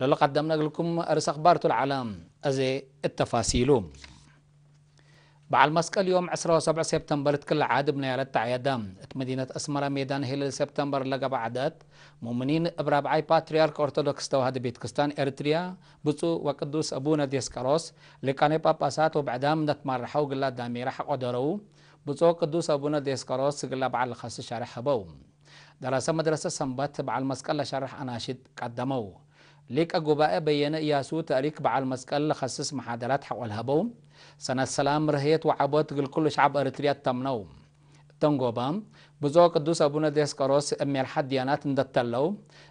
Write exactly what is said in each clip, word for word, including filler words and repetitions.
ለለቀደምነ እግልኩም አርእስ አክባር ቱ ለዐለ። አዜ እት ተፋሲሉ። በዐል መስቀል ዮም ዕስራ ወሰብዕ ሴፕተምበር እት ክለ ዐድ እብ ነያለት ተዐየደ። እት መዲነት አስመረ ሜዳን ሄለል ሴፕተምበር ለገብአ ዐደት ሙእምኒን እብ ራብዓይ ፓትርያርክ ኦርቶዶክስ ተዋህዶ ቤተክርስቲያን ኤሪትርያ ብፁዕ ወቅዱስ አቡነ ዲዮስቆሮስ ሊቃነ ጳጳሳት ወብዕዳም እንዴ ትመረሐው እግላ ዳሜራ ሐቆ ዶረው። ብፁዕ ወቅዱስ አቡነ ዲዮስቆሮስ እግላ በዐል ለከስስ ሸርሕ ሀበው። ደረሰ መድረሰ ሰንበት በዐል መስቀል ለሸርሕ አናሽድ ቀደመው። ሊቀ ጉባኤ በየነ እያሱ ተእሪክ በዐል መስቀል ለከስስ መሓደራት ሐቆ ለሀበው። ሰነት ሰላም፣ ርህየት ወዐቦት እግል ኩሉ ሸዐብ ኤሪትርያ ተምነው። እተንጎበ፣ ብፁዕ ወቅዱስ አቡነ ዲዮስቆሮስ እብ ሜርሐት ድያናት እንዴ ተለው፣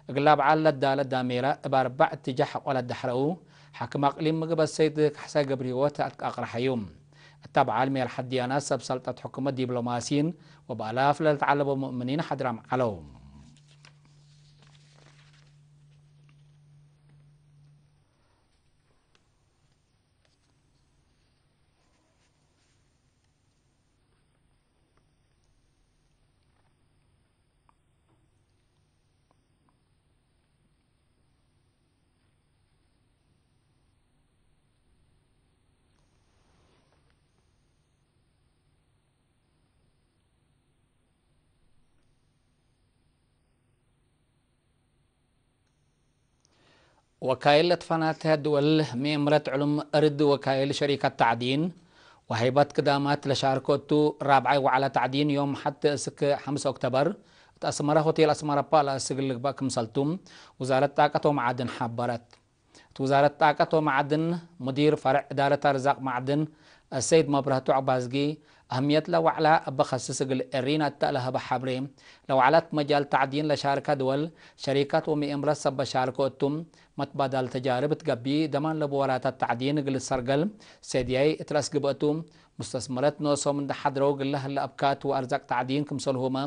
እግላ በዐል ለዳለ ዳሜራ እብ አርበዕ እትጃህ ሐቆ ለደሕረው፣ ሓክም አቅሊም ምግብ አሰይድ ካሕሳይ ገብረሂወት አቅረሐዩ። እተ በዐል ሜርሐት ድያናት ሰብ ሰልጠት ሕኩመት፣ ዲብሎማሲን ወበአላፍ ለልትዐለቦ ሙእምኒን ሓድራም ዐለው። ወካይል ለትፈናተ ድወል፣ ምእምረት ዕሉም እርድ ወካይል ሸሪከት ተዕዲን ወሀይበት ክዳማት ለሻርኮ እቱ ራብዓይ ወዐለ ተዕዲን ዮም ሐቴ እስክ ሐምስ ኦክቶበር እት አስመረ ሆቴል አስመረ ፓላስ እግል ልግበእ ክምሰልቱ ውዛረት ጣቀት ወመዓድን ሐበረት። እት ውዛረት ጣቀት ወመዓድን ሙዲር ፈርዕ እዳረት አርዛቅ ማዕድን አሰይድ መብረህቱ ዐባዝጊ፣ አህምየት ለወዕላ እበ ከስስ እግል ኤሪና እተ ለሀበ ሐብሬ፣ ለወዕላት መጃል ተዕዲን ለሻርከ ድወል፣ ሸሪካት ወምእምረት ሰበ ሻርኮ እቱም፣ መትባዳል ተጃርብ እት ገብእ፣ ደማን ለቡ ወራታት ተዕዲን እግል ሰርገል፣ ሴድያይ እት ረአስ ግብአቱ፣ ሙስተስመረት ኖሶም እንደ ሐድረው እግል ለህለ አብካት ወአርዛቅ ተዕዲን ክምሰልሁመ፣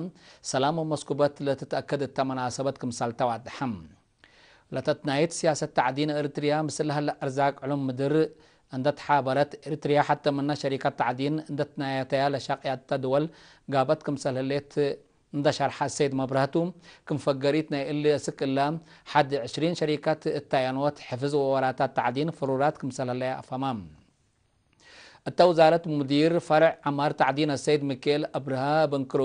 ሰላም ወመስኩበት ለትትአከድ እተ መናሰበት ክምሰል ተዋድሐ። ለተትናየት ሲያሰት ተዕዲን ኤሪትርያ ምስል ለህለ አርዛቅ ዕሉም ምድር እንደ ተሓበረት፣ ኤሪትርያ ሐተ ምነ ሸሪካት ተዕዲን እንደ ትናየተያ ለሻቅያተ ድወል ጋበት ክምሰል ህሌት እንደ ሸርሐ ሰይድ መብረህቱ፣ ክም ፈገሪት ናይ እሊ እስክ እላ ሐድ ዕሽሪን ሸሪካት እታያኖት ሕፍዝ ወወራታት ተዕዲን ፍሩራት ክምሰል ህለያ አፈማ። እተ ውዛረት ሙዲር ፈርዕ ዐማር ተዕዲን አሰይድ ሚካኤል አብርሃ እብ እንክሩ፣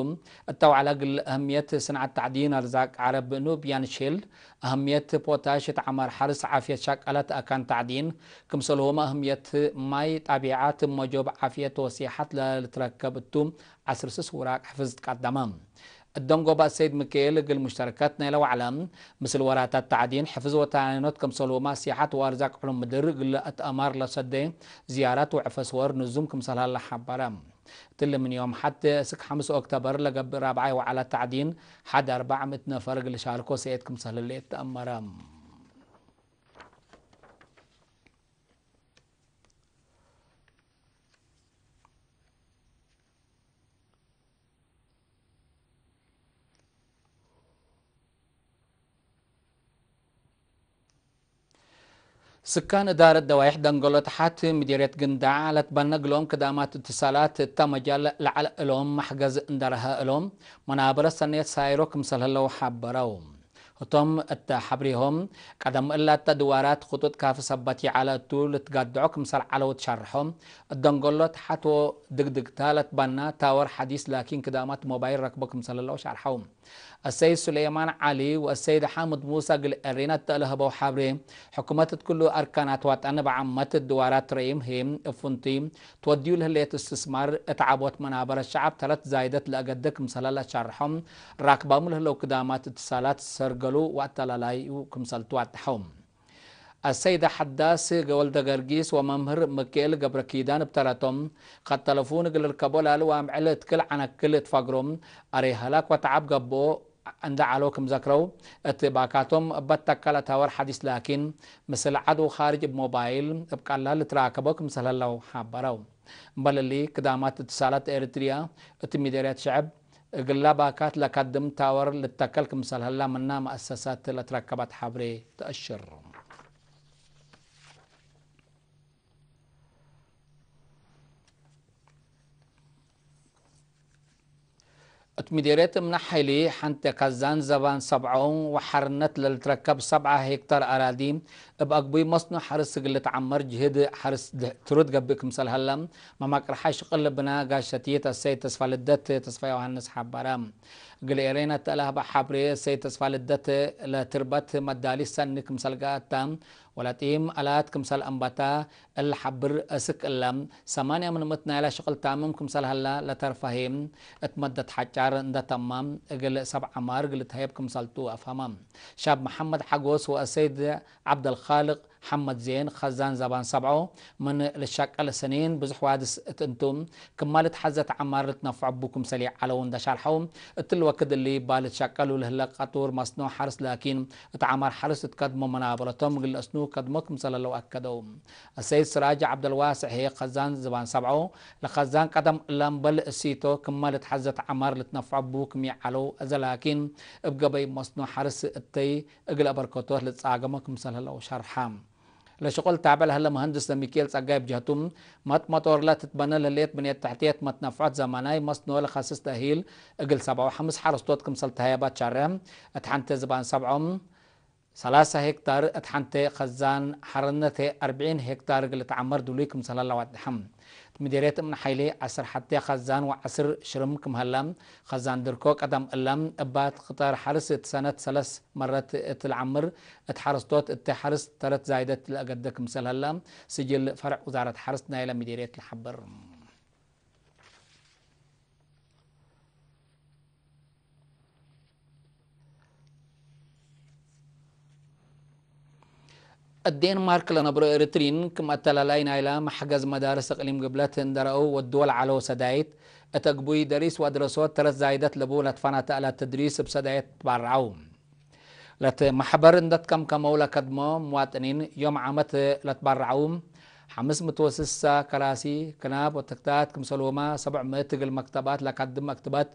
እተ ወዕላ እግል አህምየት ስንዓት ተዕዲን አርዛቅ ዐረብ ኑብያን ሼልድ፣ አህምየት ፖታሽ እት ዐማር ሐርስ ዓፍየት ሻቀላት አካን ተዕዲን፣ ክምሰልሁመ አህምየት ማይ ጣቢዓት መጆብ ዓፍየት ወሲሐት ለልትረከብ እቱ ዐስር ስስ ውራቅ ሕፍዝ ትቀደመ። እት ደንጎባ ሰይድ ሚካኤል እግል ሙሽተረከት ናይለ ወዕለ፣ ምስል ወራታት ተዕዲን፣ ሕፍዝ ወታይኖት ክምሰልሁመ ሲሐት ወአርዛቅ ዕሉም ምድር እግል ለአትአማር ለሰዴ ዝያራት ወዕፈስ ወር ንዙም ክምሰል ሀለ ሐበረ። እትሊ ምን ዮም ሐቴ እስክ ሐምስ ኦክቶበር ለገብእ ራብዓይ ወዐለ ተዕዲን ሐድ አርበዕ ምእት ነፈር እግል ሻርኮ ሰኤት ክምሰል ህሌት ተአመረ። ስካን እዳረት ደዋይሕ ደንገሎ ተሓት ምዴርየት ግንዳዕ ለትበነ እግሎም ክዳማት እትሳላት እተ መጃል ለዐለ እሎም መሕገዝ እንደረሀ እሎም መናበረት ሰኔት ሳይሮ ክምሰል ህለው ሐበረው። ህቶም እተ ሐብሬሆም፣ ቀደም እላተ ድዋራት ክጡጥ ካፊ ሰበት ይዐለ እቱ ልትጋድዖ ክምሰል ዐለው ትሸርሖ፣ እት ደንገሎ ተሓት ወድግድግታ ለትበና ታወር ሐዲስ ላኪን ክዳማት ሞባይል ረክቦ ክምሰል ህለው ሸርሐው። አሰይድ ሱሌማን ዐሊ ወአሰይድ ሓምድ ሙሳ እግል ኤሪና እተ ለሀበው ሐብሬ፣ ሕኩመት እት ክሉ አርካናት ወጠን እብ ዓመት ድዋራት ረይም ህዬ እብ ፍንቱይ ትወድዩ ለህሌት እስትስማር እት ዐቦት መናበረት ሸዐብ ተረት ዛይደት ለአገደ ክምሰለ ለሸርሖም፣ ራክባሙ ለህለው ክዳማት እትሳላት ሰርገሉ ወአተላላዩ ክምሰል ትዋድሐው። አሰይደ ሐዳስ ወልደገርጊስ ወመምህር ምክኤል ገብረኪዳን እብ ተረቶም፣ ከድ ተለፉን እግል ልርከቦ ላሊ ዋምዕል እት ክል ዐነክል እት ፈግሮም፣ አሬ ሀላክ ወተዐብ ገብኦ እንዴ ዐለው ክም ዘክረው፣ እት ባካቶም እበ ተከለ ታወር ሐዲስ ላኪን፣ ምስል ዐድ ወካርጅ እብ ሞባይል እብ ቀላል ልትራከቦ ክምሰል ህለው ሐበረው። እምበል እሊ፣ ክዳማት እትሳላት ኤሪትርያ እት ሚደርያት ሸዐብ፣ እግላ ባካት ለከድም ታወር ልተከል ክምሰል ህላ ምና መአሰሳት ለትረከበት ሐብሬ ተአሽር። እት ምዴርየት እምነ ሐይሊ ሐንቴ ከዛን ዘባን ሰብዖ ወሐርነት ለልትረከብ ሰብዓ ሄክታር አራዲ እብ አግቡይ መስኖ ሐርስ እግል ልትዐመር ጅህድ ሐርስ ትሩድ ገብእ ክምሰል ሀለ መማቅርሓይ ሽቅል ብና ጋሸቲት አሰይድ ተስፋልደት ተስፋ ዮሐንስ ሐበረ። እግል ኤሬና ተለሀበ ሐብሬ አሰይድ ተስፋልደት ለትርበት መዳሊ ሰኒ ክምሰል ገአታ ወለጢም አላት ክምሰል አንበታ እለ ሐብር እስክ እለ ሰማንያ ምን ምእት ናይላ ሽቅል ታምም ክምሰል ሀላ ለተርፈ ህይ እት መደት ሐጫር እንደ ተማ እግል ሰብ ዐማር እግል ልትሀየብ ክምሰልቱ አፍሀመ። ሻብ መሐመድ ሐጎስ ወአሰይድ ዐብደልኻልቅ ሐመድ ዜን ከዛን ዘባን ሰብዖ ምን ልሸቀል ሰኔን ብዙሕ ዋድስ እት እንቱ ክማ ልትሐዘት ዐማር ልትነፈዕ እቡ ክምሰል ይዐለው እንደ ሻርሐው፣ እትሊ ወክድ እሊ እባ ልትሸቀሉ ለህለ ቀጡር መስኖ ሐርስ ላኪን እት ዐማር ሐርስ እት ከድሞ መናበረቶም እግል ለአስኑ ከድሞ ክምሰል ለው አከደው። አሰይድ ስራጅ ዐብደልዋስዕ ህዬ ከዛን ዝባን ሰብዖ፣ ለከዛን ቀደም እለ እምበል እሲቶ ክመ ልትሐዘት ዐማር ልትነፈዕ እቡ ክም ይዐለው፣ አዜ ላኪን እብ ገበይ መስኖ ሐርስ እተይ እግል አበርከቶት ልትጻገሞ ክምሰል ህለው ሸርሐ። ለሽቁል ታብዕ ለህለ መሀንድስ ለሚካኤል ጸጋይ እብ ጀህቱ፣ መጥ መጦርለ ትትበነ ለህሌት ብንየት ተሕትየት መትነፍዖት ዘመናይ መስኖ ለከስስ ተእሂል እግል ሰብዓ ወሐምስ ሐረስቶት ክምሰል ተሀየበት ሸርሕ። እት ሐንቴ ዝባን ሰብዖም፣ ሰላሳ ሄክታር እት ሐንቴ ከዛን ሐርነቴ አርብዒን ሄክታር እግል ልትዐመር ድሉይ ክምሰል ሀለ ወድሐ። እት ምዴርየት እምነ ሐይሌ ዐስር ሐቴ ከዛን ወዐስር ሽርም ክም ሀለ፣ ከዛን ድርኮ ቀደም እለ እባ ትክታር ሐርስ እት ሰነት ሰለስ መረት እት ለዐምር እት ሐረስቶት እተ ሐርስ ተረት ዛይደት ለአገደ ክምሰል ሀለ፣ ስጅል ፈርዕ ውዛረት ሐርስ ናይለ ምዴርየት ለሐብር። እት ዴንማርክ ለነብሮ ኤሪትሪን፣ ክም አተላላይ ናይላ መሕገዝ መዳርስ እቅሊም ግብለት እንዴ ረአው ወድወ ለዐለው ሰዳይት፣ እት አግቡይ ደሪስ ወአድረሶት ተረት ዛይደት ለቡ ለትፈናተ እለ ተድሪስ እብ ሰዳይት ትባረዐው። ለትመሕበር እንዴ ትከምከመው ለከድሞ ምዋጥኒን፣ ዮም ዓመት ለትባረዐው፣ ሐምስ ምእት ወስሳ ከራሲ፣ ክናብ ወተክታት ክምሰልሁመ፣ ሰብዕ ምእት እግል መክተባት ለካድም መክትበት፣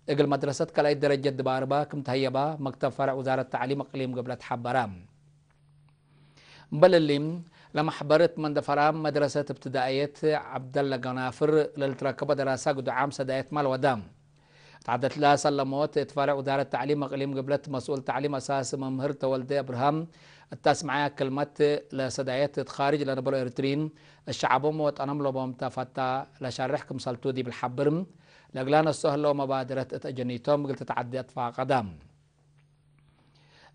እግል መድረሰት ካልኣይት ደረጀት ድባርባ ክም ተህየባ መክተብ ፈርዕ ውዛረት ተዕሊም እቅሊም ግብለት ሐበረ። እምበል እሊ፣ ለመሕበር እት መንደፈራ መድረሰት እብትዳእየት ዐብደለ ገናፍር ለልትረከቦ ደራሳ ግዱ ዓም ሰዳየት ማል ወዳ። እት ዐደትለ ሰለሞት፣ እት ፈርዕ ውዛረት ተዕሊም እቅሊም ግብለት መስኡል ተዕሊም አሳሲ መምህር ተወልደ አብርሃም እት አስመዐያ ክልመት፣ ለሰዳየት እት ካርጅ ለነበሩ ኤሪትሪን፣ እት ሸዐቦም ወወጠኖም ለቦም ተፈታ ለሸርሕ ክምሰልቱ ዲብ ለሐብር፣ ለእግላ ነስኦ ህለው መባደረት እት አጀኒቶም እግል ትትዐዴ አትፋቀዳ።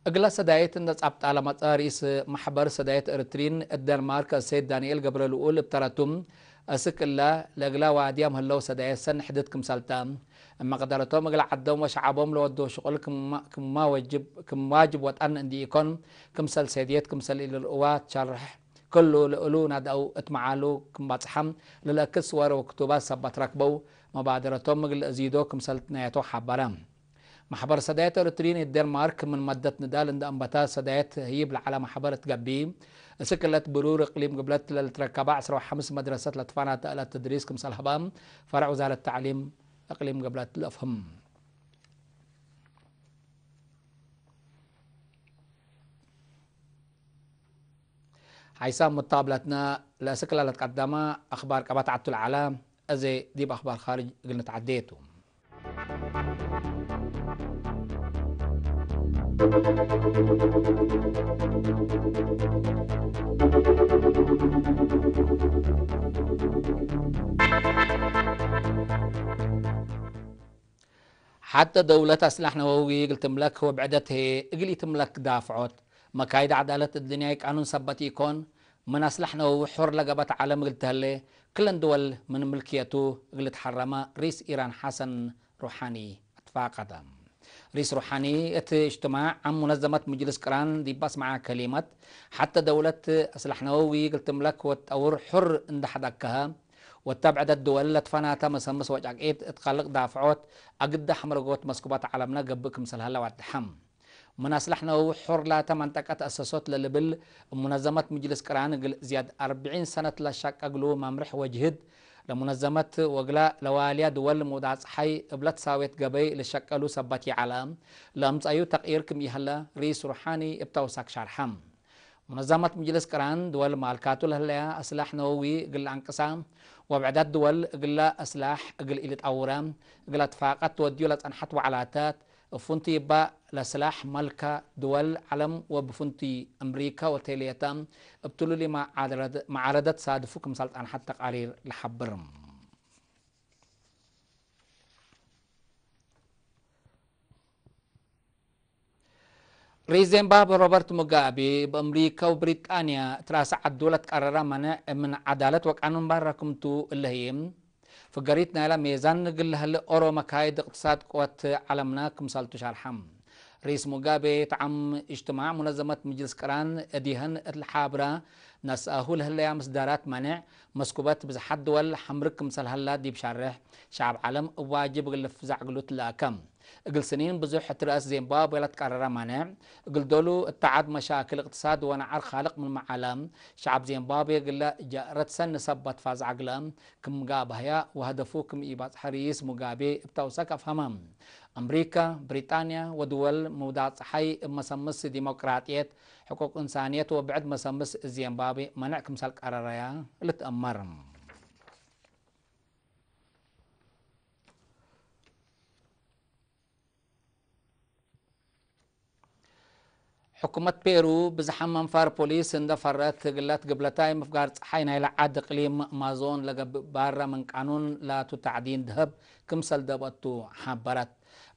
እግለ ሰዳይት እንደ ጻብጣ ለመጸ ርኢስ መሕበር ሰዳይት ኤሪትሪን እት ደንማርክ አሰይድ ዳንኤል ገብረልኡል እብ ተረቱ፣ አስክ እለ ለእግለ ዋድያም ህለው ሰዳይት ሰኒ ሕድት ክምሰልተ፣ እብ መቅደረቶም እግለ ዐዶም ወሸዐቦም ለወደው ሽቁል ክም፣ ክም ዋጅብ፣ ክም ዋጅብ ወጠን እንዲ ኢኮን፣ ክምሰል ሴድየት ክምሰል ኢልርእዋ ትሸርሕ። ክሉ ለእሉ ናድአው እት መዓሉ ክም ባጽሐ፣ ለለአክድ ስወር ወክቱባት ሰበት ረክበው፣ መባደረቶም እግል ለአዚዶ ክምሰል ትናየቶ ሐበረ። መሕበር ሰዳየት ኤሪትሪን እት ዴንማርክ ምን መደት ንዳል እንደ አንበታ ሰዳየት ህይብ ለዐለ መሕበር እት ገብእ፣ እስክ እለት ብሩር እቅሊም ግብለት ለልትረከባ ዐስራ ወሐምስ መድረሰት ለትፋናተ እለት ተድሪስ ክምሰል ሀባ ፈርዕ ውዛረት ተዕሊም እቅሊም ግብለት ለአፍህም። ሐይሳም ሙታብለትነ ለእስክ ለልትቀደመ አኽባር ቀበት ዐቱ ለዐለ፣ አዜ ዲብ አኽባር ካርጅ እግል ንትዐዴ ቱ። ሐተ ደውለት አስላሕ ነወዊ እግል ትምለክ ወብዕደት ህዬ እግል ኢትምለክ ዳፍዖት፣ መካይድ ዐዳለት እድንያይ ቃኑን ሰበት ኢኮን፣ ምን አስላሕ ነወዊ ሑር ለገብአት ዐለም እግል ተህሌ፣ ክለን ድወል ምን ምልክየቱ እግል ልትሐረመ ሪስ ኢራን ሐሰን ሩሓኒ አትፋቀደ። ሪስ ሩሓኒ እት እጅትማዕ ዓም ሙነዘመት ምጅልስ ቅራን ዲብ አስመዐ ከሊመት፣ ሐተ ደውለት አስላሕ ነወዊ እግል ትምለክ ወትጠውር ሑር እንደ ሐደግከሀ፣ ወተብዕደት ድወል ለትፈናተ መሰምስ ወጫቂት እት ከልቅ ዳፍዖት አግደ ሐምረጎት መስኩበት ዐለምነ ገብእ ክምሰል ሀለ ወደሐ። ምን አስላሕ ነወዊ ሑር ላተ መንጠቀት አሰሶት ለልብል እብ ሙነዘመት ምጅልስ ቅራን እግል ዝያድ አርብዒን ሰነት ለሸቀ እግሉ መምርሕ ወጅህድ ለሙነዘመት ወእግላ ለዋልያ ድወል ሙዳጽሓይ እብ ለትሳዌት ገበይ ልሸቀሉ ሰበት ይዐለ ለአምጸዩ ተቅይር ክም ኢሀለ ርኢስ ሩሓኒ እብ ተውሳክ ሸርሐ። ሙነዘመት ምጅልስ ቅራን ድወል ማልካቱ ለህለያ አስላሕ ነወዊ እግል አንቅሳ ወብዕዳት ድወል እግለ አስላሕ እግል ኢልጣውረ እግለ ትፋቀት ትወድዩ ለጸንሐት ወዕላታት እብ ፍንቱይ እባ ለስላሕ መልከ ድወል ዐለም ወእብ ፍንቱይ እምሪከ ወቴልየተ እብ ትሉሊ መዓረደት ሳድፉ ክምሰል ጸንሐት ተቃሪር ለሐብር። ርኢስ ዜምባብዌ ሮበርት ሙጋቤ፣ እብ አምሪከ ወብሪጣንያ እት ራስ ዐዱ ለትቀረረ መኔዕ ምን ዐዳለት ወቃኑን ባረ ክምቱ እለ ህዬ፣ ፍገሪት ናይለ ሜዛን እግል ለህሌ ኦሮ መካይድ እቅትሳድ ቅወት ዐለምነ ክምሰልቱ ሸርሐ። ርኢስ ሙጋቤ፣ እት ዓም እጅትማዕ ሙነዘመት ምጅልስ ቅራን እዲሀን እት ለሓብራ ነስአሁ ለህለያ ምስዳራት መኔዕ፣ መስኩበት ብዝሓት ድወል ሐምርግ ክምሰል ሀላ ዲብ ሸርሕ፣ ሸዐብ ዐለም እብ ዋጅብ እግል ልፍዛዕ እግሉ ትለአከ። እግል ስኒን ብዙሕ እት ረአስ ዜምባብዌ ለትቀረረ መኔዕ፣ እግል ዶሉ እት ዐድ መሻክል እቅትሳድ ወነዓር ካልቅ ምንመ ዐለ፣ ሸዐብ ዜምባብዌ እግለ ጀእረት ሰኒ ሰበት ፋዝዐ እግለ ክም ጋብሀያ ወሀደፉ ክም ኢባጽሐ ርኢስ ሙጋቤ እብ ተውሰክ አፍሀመ። አምሪከ፣ ብሪጣንያ ወድወል ምውዳቅ ጸሓይ እብ መሰምስ ዲሞቅራጥየት፣ ሕቁቅ እንሳንየት ወብዕድ መሰምስ ዜምባብዌ መነዕ ክምሰል ቀረረያ ልትአመር። ሕኩመት ፔሩ ብዝሓም አንፋር ፖሊስ እንደ ፈረት፣ እግለ ትግብለታይ ምፍጋር ጸሓይ ናይለ ዐድ እቅሊም ማዞን ለገብእ ባረ ምን ቃኑን ላቱ ተዕዲን ደሀብ ክምሰል ደብአቱ ሐበረት።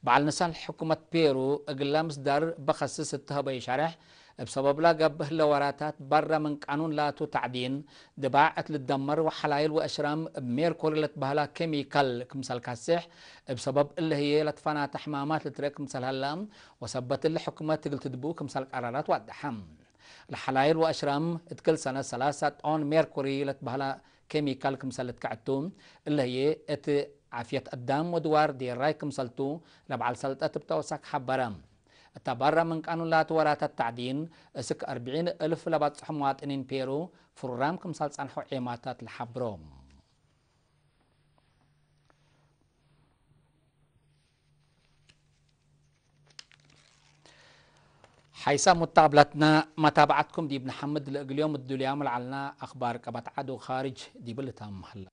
በዐል ንሳል ሕኩመት ፔሩ እግለ ምስዳር በከስስ እት ሀበዩ ሸሬሕ፣ እብ ሰበብለ ገብእ ህለ ወራታት ባረ ምን ቃኑን ላቱ ተዕዲን ድባዕ እት ልደመር ወሐላይል ወአሽራም እብ ሜርኩሪ ለትበህላ ኬሚካል ክምሰል ካሴሕ፣ እብ ሰበብ እለ ህዬ ለትፈናተ ሕማማት ልትረኤ ክምሰል ሀላ፣ ወሰበት እሊ ሕኩመት እግል ትድብኡ ክምሰል ቀራራት ዋደሐ። ለሐላይል ወአሽራም እት ክል ሰነት ሰላሳ ጦን ሜርኩሪ ለትበህላ ኬሚካል ክምሰል ልትከዐቱ፣ እለ ህዬ እት ዓፍየት አዳም ወድዋር ዴራይ ክምሰልቱ ለበዓል ሰልጠት እብ ተወሳክ ሐበረ። እተ ባረ ምን ቃኑን ላቱ ወራታት ተዕዲን፣ እስክ አርብዒን እልፍ ለባጽሑ መዋጥኒን ፔሩ ፍሩራም ክምሰል ጸንሐው ዔማታት ለሐብሮ። ሐይሳም ሙታብለትነ መታብዐትኩም ዲብ ነሐምድ፣ ለእግል ዮም እዱልያም ለዐልነ አክባር ቀበት ዐድ ወካርጅ ዲብ ልታም ሀለ።